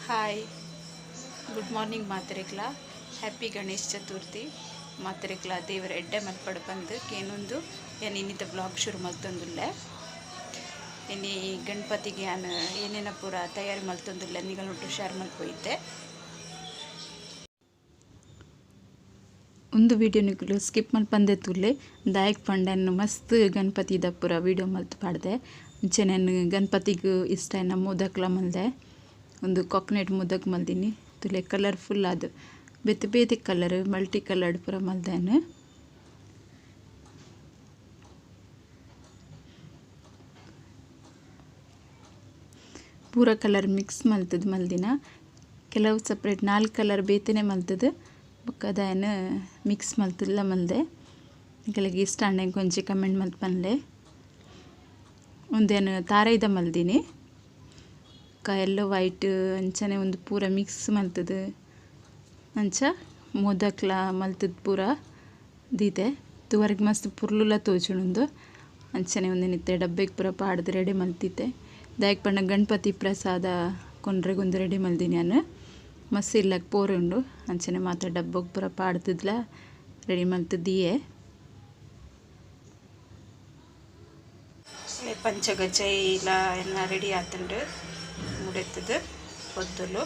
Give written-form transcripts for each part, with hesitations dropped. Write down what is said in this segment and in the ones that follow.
Hi, good morning ಮಾತರೆಗ್ಲ. Happy Ganesh Chaturthi ಮಾತರೆಗ್ಲ. ದೇವರ ಎಡ್ಡೆ ಮಲ್ಪಡು ಬಂದು ಕೇನೊಂದು ಯಾನ್ ಇನ್ನಿತ ಬ್ಲಾಗ್ ಶುರು ಮಲ್ತೊಂದುಲ್ಲೆ. ಇನಿ ಗಣಪತಿಗೆ ಯಾನ್ ಏನೇನ ಪೂರ ತಯಾರಿ ಮಲ್ತೊಂದುಲ್ಲೆ ನಿಗಲೊಟ್ಟು ಶೇರ್ ಮಲ್ಪೊಯಿತೆ. ಒಂದು ವಿಡಿಯೋ ನಿಕುಲು ಸ್ಕಿಪ್ ಮಲ್ಪಂದೆ ತೂಲೆ ದಾಯಕ್ ಪಂಡನ್ನು ಮಸ್ತ್ ಗಣಪತಿ ದಪುರ ವಿಡಿಯೋ ಮಲ್ತು ಪಾಡ್ದೆ. ಅಂಚೆ ನಾನು ಗಣಪತಿಗೆ ಇಷ್ಟ ಆಯಿನ ಮೋದಕ್ಲ ಮಲ್ದೆ. ಒಂದು ಕೊಕೊನಟ್ ಮೋದಕ್ ಮಲ್ದಿನಿ ತುಲೆ ಕಲರ್ಫುಲ್ ಆದ್ ಬೇತೆ ಬೇತೆ ಕಲರ್ ಮಲ್ಟಿ ಕಲರ್ಡ್ ಪೂರ ಮಲ್ದೆನು. ಪೂರ ಕಲರ್ ಮಿಕ್ಸ್ ಮಲ್ತದ ಮಲ್ದಿನ, ಕೆಲವು ಸಪ್ರೇಟ್ 4 ಕಲರ್ ಬೇತೆನೆ ಮಲ್ತದ ಬೊಕ್ಕ ಮಿಕ್ಸ್ ಮಲ್ತಲ್ಲ ಮಲ್ದೆ. ಕೆಲಗೆ ಇಷ್ಟ ಅಂಡ ಕೊಂಚ ಕಮೆಂಟ್ ಮಲ್ತ್ ಪನ್ಲೆ. ಒಂದೇನು ತಾರೈದ ಮಲ್ದಿನಿ ಎಲ್ಲೋ ವೈಟ್ ಅಂಚನೆ ಒಂದು ಪೂರ ಮಿಕ್ಸ್ ಮಲ್ತದ. ಅಂಚ ಮೋದಕ್ಲ ಮಲ್ತದ ಪೂರ ದೀತೆ ತುವರೆಗೆ ಮಸ್ತ್ ಪುರ್ಲುಲ ತೋಜುಂಡು. ಅಂಚನೆ ಒಂದೇನಿತ್ತೆ ಡಬ್ಬೆಗೆ ಪೂರ ಪಾಡ್ದು ರೆಡಿ ಮಲ್ತಿತ್ತೆ. ದಾಯಕ್ ಪಂಡ ಗಣಪತಿ ಪ್ರಸಾದ ಕೊಂಡ್ರೆಗೊಂದು ರೆಡಿ ಮಲ್ದಿನಿ ನಾನು. ಮಸ್ತ್ ಇಲ್ಲಕ್ಕೆ ಪೋರುಂಡು ಅಂಚನೆ ಮಾತ್ರ ಡಬ್ಬಗೆ ಪೂರ ಪಾಡ್ದಿದ್ಲ ರೆಡಿ ಮಲ್ತದಿಯೇ. ಪಂಚಗಜ್ಜ ಇಲ್ಲ ಎಲ್ಲ ರೆಡಿ ಆತಂಡು ಮುಡೆತ್ತದು ಪೊತ್ತಲು.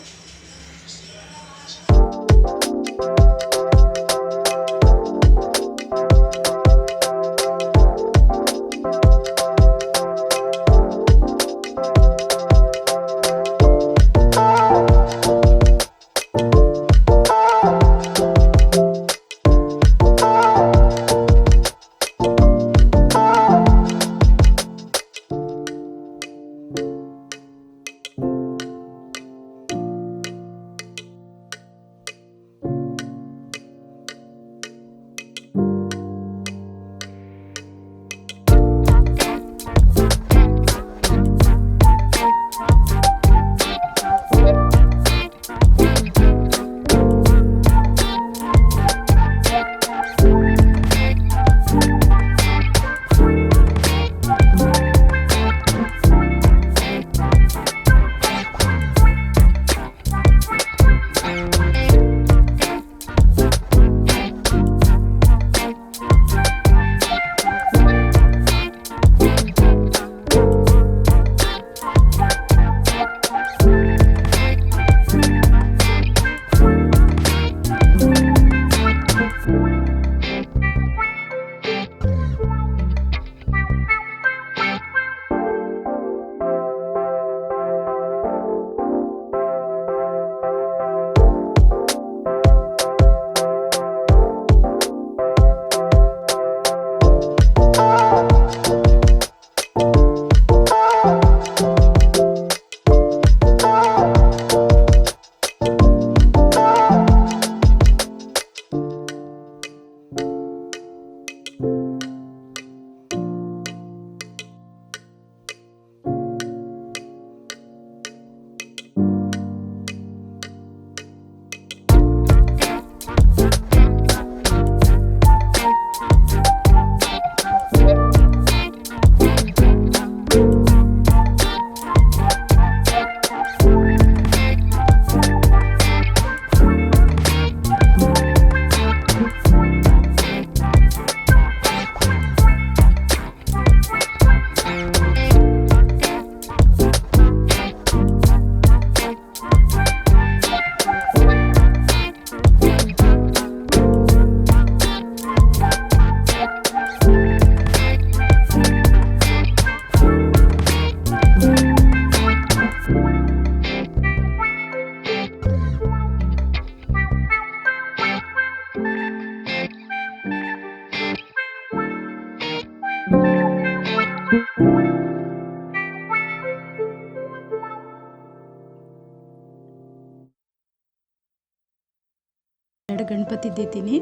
ಗಣಪತಿ ದೀತೀನಿ.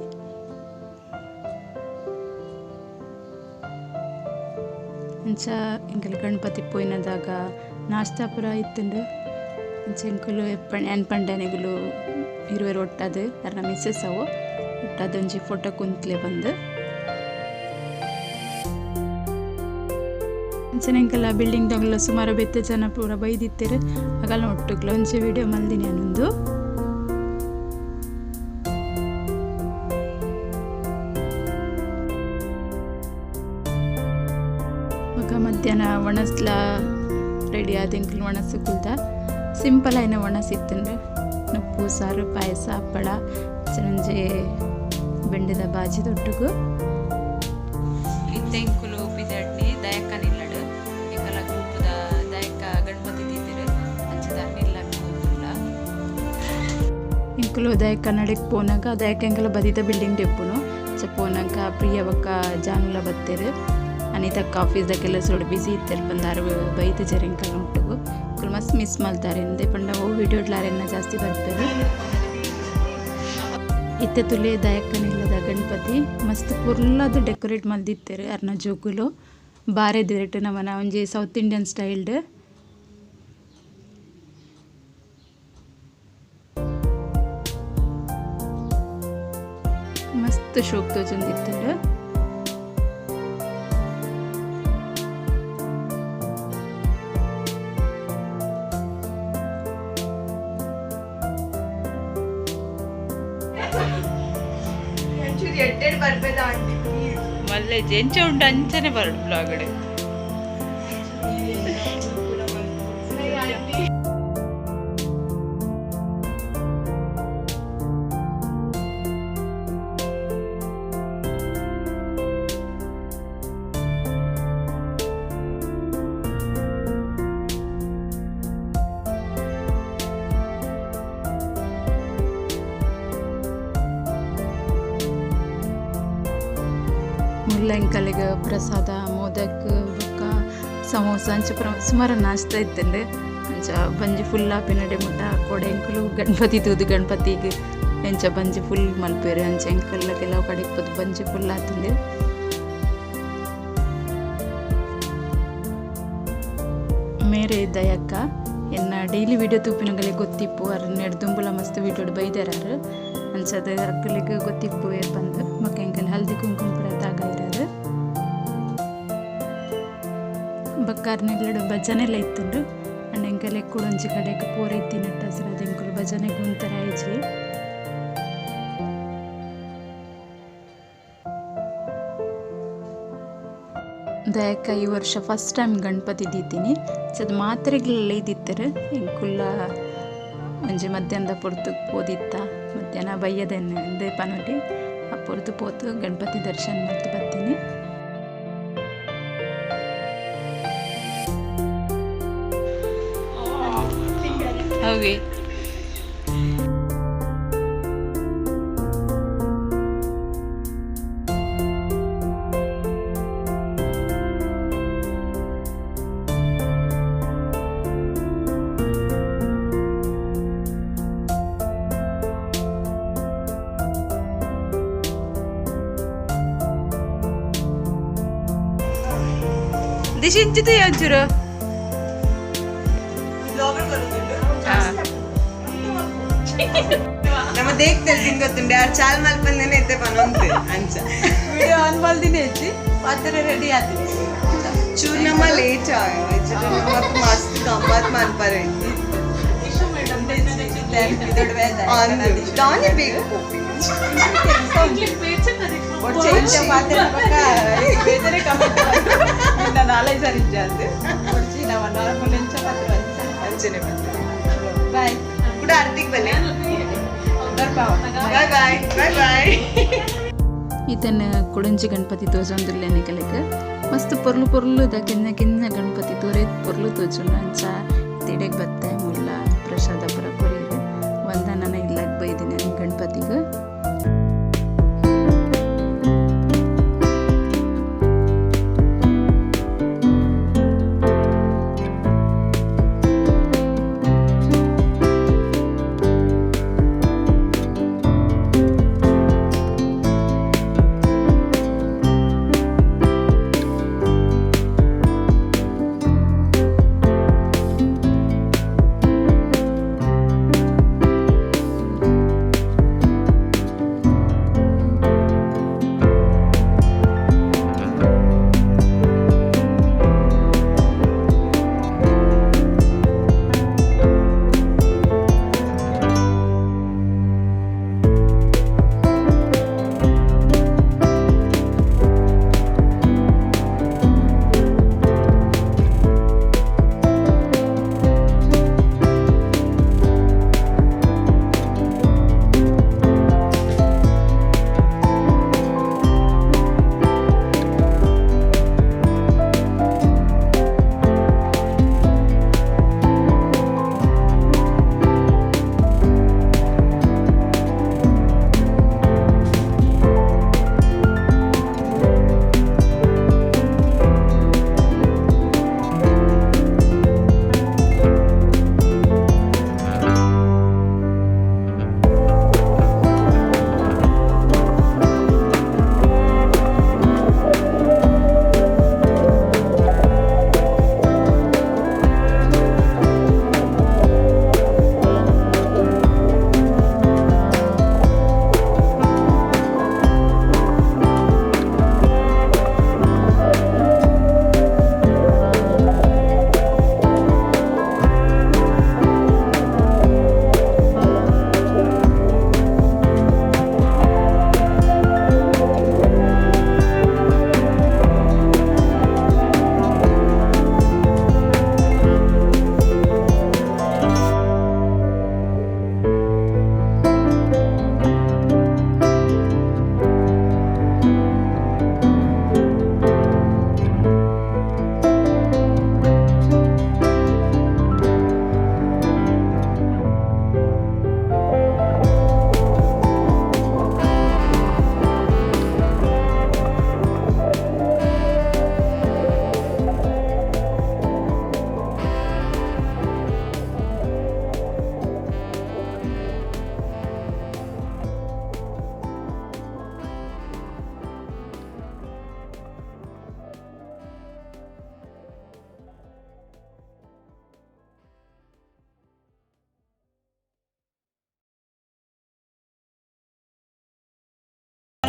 ಅಂಚ ಎಂಕಲ್ ಗಣಪತಿ ಪೋಯಿನದಾಗ ನಾಷ್ಟಾ ಪೂರ ಇತ್ತುಂಡು. ಅಂಚ ಎಂಕುಲು ಎನ್ ಪಂಡನೆಗುಲು ಇರುವೆರ್ ಒಟ್ಟಾದು ಅರ್ನ ಮಿಸ್ಸಸ್ ಅವು ಒಟ್ಟಾದ ಒಂಜಿ ಫೋಟೋ ಕುಂತ್ಲೆ ಬಂದು. ಅಂಚನೆ ಎಂಕಲ್ಲ ಬಿಲ್ಡಿಂಗ್ ದಗಲ ಸುಮಾರು ಬೆತ್ತೆ ಜನ ಪೂರ ಬೈದಿತ್ತೆರ್ ಅಗಲ್ನ ಒಟ್ಟುಗ್ಲ ಒಂಜಿ ವಿಡಿಯೋ ಮಲ್ದಿನಿ ಯಾನೊಂದು. ಬೊಕ ಮಧ್ಯಾಹ್ನ ಒಣಸ್ಲ ರೆಡಿ ಆದ್ ಎಂಕುಲು ಒಣಸ್ ಕುಲ್ದ ಸಿಂಪಲ್ ಆಯಿನ ಒಣಸ್ ಇತ್ತುಂಡು. ನುಪ್ಪು ಸಾರು ಪಾಯಸ ಹಪ್ಪಳ ಒಂಜಿ ಬೆಂಡೆದ ಬಾಜಿ ದೊಟ್ಟುಗು. ಇತ್ತೆ ಎಂಕುಲು ಪಿದಡ್ನಿ ದಯಕ್ಕನಿಲ್ಲಡು ಎಂಕಲ ಗ್ರೂಪುದ ದಯಕ್ಕ ಗಣಪತಿ ದೀತೆರ್ ಅಂಚದ ನಿಲ್ಲಕ್ ಪೋತುಲ್ಲ. ಎಂಕುಲು ದಯಕ್ಕ ನಡೆಕ್ ಪೋನಗ ದಯಕ್ಕ ಎಂಕಲ ಬದಿತ ಬಿಲ್ಡಿಂಗ್ ಡೆಪ್ಪುನು ಅಂಚ ಪೋನಗ ಪ್ರಿಯ ಬೊಕ್ಕ ಜಾನುಲ ಬತ್ತೆರ್. ಅನಿತಕ್ಕ ಆಫೀಸ್ದ ಕೆಲಸೊಡು ಬಿಸಿ ಇತ್ತೆರ್ ಪಂದ್ ಬೈದಿಜೆರ್ ಎಂಕಲ್ನ ಒಟ್ಟುಗು. ಅಕುಲು ಮಸ್ತ್ ಮಿಸ್ ಮಲ್ತಾರೆ ಇಂದೆ ಪಂಡ ಒವು ವಿಡಿಯೋಡ್ಲ ಅರೆನ್ನ ಜಾಸ್ತಿ ಬರ್ಪೆರ್. ಇತ್ತೆ ತುಲೆ ದಯಕ್ಕನಿಲ್ಲದ ಗಣಪತಿ ಮಸ್ತ್ ಪೊರ್ಲಾದ್ ಡೆಕೋರೇಟ್ ಮಲ್ದಿತ್ತೆರ್ ಅರ್ನ ಜೋಕುಲು ಬಾರೆದಿರೆಟ್ ನಮನ ಒಂಜಿ ಸೌತ್ ಇಂಡಿಯನ್ ಸ್ಟೈಲ್ಡ್. ಮಸ್ತ್ ಶೋಕ್ ತೋಜೊಂದಿತ್ತುಂಡು. ಮಲ್ಲೆ ಎಂಚ ಉಂಡು ಅಂಚನೆ ಬರಡು ಬ್ಲಾಗಡೆ. ಮುಲ್ಲ ಎಂಕಲೆಗ್ ಪ್ರಸಾದ ಮೋದಕ್ ಬೊಕ್ಕ ಸಮೋಸ ಅಂಚ ಸುಮಾರು ನಾಷ್ಟ ಇತ್ತುಂಡು. ಅಂಚ ಬಂಜಿ ಫುಲ್ ಆಪಿನಡೆ ಮುಟ್ಟ ಕೋಡೆ ಎಂಕುಲು ಗಣಪತಿ ತೂದು ಗಣಪತಿಗ್ ಎಂಚ ಬಂಜಿ ಫುಲ್ ಮಲ್ಪೆರ್ ಅಂಚ ಎಂಕಲ್ನ ಕೆಲವು ಕಡೆಕ್ ಪೋದು ಬಂಜಿ ಫುಲ್ ಆತುಂಡು. ಮೇರೆ ದಯಕ್ಕ ಎನ್ನ ಡೈಲಿ ವಿಡಿಯೋ ತೂಪಿನಗಲೆ ಗೊತ್ತಿಪ್ಪು ಅರ್ ನೆಡ್ದುಂಬುಲ ಮಸ್ತ್ ವಿಡಿಯೋಡ್ ಬೈದೆರಾರು ಅಂಚದ ಅಕ್ಕಲಿಗ್ ಗೊತ್ತಿಪ್ಪು ಏರ್ ಪಂದ್ ಬೊಕ್ಕ ಎಂಕಲ್ ಹಲ್ದಿ ಕುಂಕುಮ ಪೂರ ತಾಗಾಯಿರಾರು. ಬೊಕ್ಕ ಅರ್ನೆಲ್ಲಡು ಭಜನೆಲ ಇತ್ತುಂಡು. ಅಂಡ ಎಂಕಲೆ ಕುಡೊಂಜಿ ಕಡೆಕ್ ಪೋರೆ ಇತ್ತಿನಟ್ಟ ಹಸ್ರಾದ್ ಎಂಕುಲು ಭಜನೆಗ್ ಉಂತರ ಆಯಿಜಿ. ದಯಕ್ಕ ಈ ವರ್ಷ ಫಸ್ಟ್ ಟೈಮ್ ಗಣಪತಿ ದೀತಿನಿ. ಚದ್ ಮಾತ್ರೆಗ್ಲ ಲೈದಿತ್ತೆರ್ ಎಂಕುಲ್ಲ ಒಂಜಿ ಮಧ್ಯಾಹ್ನದ ಪೊರ್ತು ಪೋದಿತ್ತ ಮಧ್ಯಾಹ್ನ ಬಯ್ಯದೆನ್ನೆ ಇಂದೇ ಪನೊಲಿ ಆ ಪೊರ್ತು ಪೋತು ಗಣಪತಿ ದರ್ಶನ ಮಲ್ತ್ ಬತ್ತಿನಿ. ಹೌದೇ. ದಿಶಿಂಚಿತು ಒಂಚೂರು ನಮ್ಮ ದೇಖ್ತಲ್ ತಿಂಗೊತ್ತುಂಡೆ ಆರ್ ಚಾಲ್ ಮಲ್ಪಂದೇನೆ ಇತ್ತೆ ಪನೊಂತೆ ಅಂಚ ವಿಡಿಯೋ ಆನ್ ಮಲ್ದಿನಿ ಹೆಚ್ಚಿ ಪಾತ್ರೆ ರೆಡಿ ಆತೀನಿ. ಚೂರ್ ನಮ್ಮ ಲೇಟ್ ಆಯೋ ನಮಕ್ ಮಸ್ತ್ ಗಮ್ಮತ್ ಮನ್ಪರೆ ದಾನೆ ಬೇಗ ಅಂಚನೆ ಬಾಯ್ ಕೂಡ ಅರ್ತಿಗ್ ಬಲ್ಲೆ. Bye bye bye bye. ಈತನ ಕೊಡಂಜಿ ಗಣಪತಿ ತೋಜೊಂದುಲ್ಲೆ ನಿಕಲೆಗ್ ಮಸ್ತ್ ಪೊರ್ಲು ಪೊರ್ಲುದ ಕಿನ್ನ ಕಿನ್ನ ಗಣಪತಿ ತೋರೆ ಪೊರ್ಲು ತೋಜುಂಡು. ಅಂಚ ತಿಡೆಗ್ ಬತ್ತೆ ಮುಲ್ಲ ಪ್ರಸಾದ ಪೂರ ಕೊರಿಯೆರ್ ವಂದನನ ಇಲ್ಲಗ್ ಬೈದಿನಿ ಗಣಪತಿಗ್.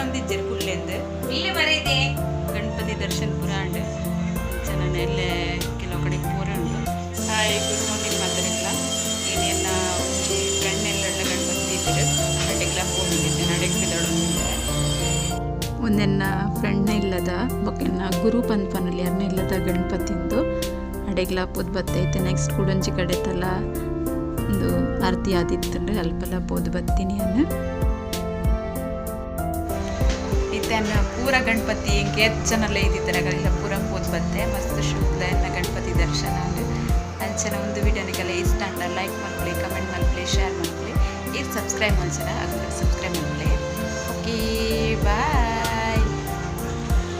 ಒಂದಿಜ್ಜೆರ್ ಕುಲ್ಲೆಂದು. ಇಲ್ಲಿ ಮರೈದೆ. ಗಣಪತಿ ದರ್ಶನ ಪೂರ ಆಂಡ್. ಚೆನ್ನ ಎಲ್ಲೆ ಕೆಲವು ಕಡೆ ಪೂರ ಉಂಡು. ಹಾಯ್, ಗುಡ್ ಮಾರ್ನಿಂಗ್ ಮಾತಾಡಿಲ್ಲ. ಏನೇನ ಒಂಜಿ ಫ್ರೆಂಡ್ ಎಲ್ಲ ಗಣಪತಿ ಇದ್ದರು, ಅಡೆಗ್ಲ ಹೋಗಿದ್ದೆ, ನಡೆಗೆ ಬಿದ್ದಾಡೊಂದಿದ್ದೆ. ಒಂದೆನ್ನ ಫ್ರೆಂಡ್ನ ಇಲ್ಲದ ಬೊಕ್ಕ ಗುರು ಪನ್ಪನಲ್ಲಿ ಅರ್ನ ಇಲ್ಲದ ಗಣಪತಿಂದು ಅಡೆಗ್ಲ ಪೋದು ಬತ್ತೈತೆ. ನೆಕ್ಸ್ಟ್ ಕುಡೊಂಜಿ ಕಡೆತಲ್ಲ ಒಂದು ಆರತಿ ಆದಿತ್ತಂಡು, ಅಲ್ಪಲ ಪೋದು ಬತ್ತೀನಿ ಅನ್ನ. ಇತ್ತನ್ನ ಪೂರ ಗಣಪತಿ ಎಂಕ್ ಎಚ್ಚನಲ್ಲ ಇದ್ದಿತ್ತರ ಪೂರ ಪೋದು ಬತ್ತೆ. ಮಸ್ತ್ ಶುದ್ಧ ಎನ್ನ ಗಣಪತಿ ದರ್ಶನ ಅಂಡ್. ಅಂಚನ ಒಂದು ವಿಡಿಯೋನಿಗೆಲ್ಲ ಇಷ್ಟ ಅಂಡ ಲೈಕ್ ಮಲ್ಪಲೆ, ಕಮೆಂಟ್ ಮಲ್ಪಲೆ, ಶೇರ್ ಮಲ್ಪಲೆ. ಇದು ಸಬ್ಸ್ಕ್ರೈಬ್ ಮಲ್ಸರ ಅಗ್ಲ.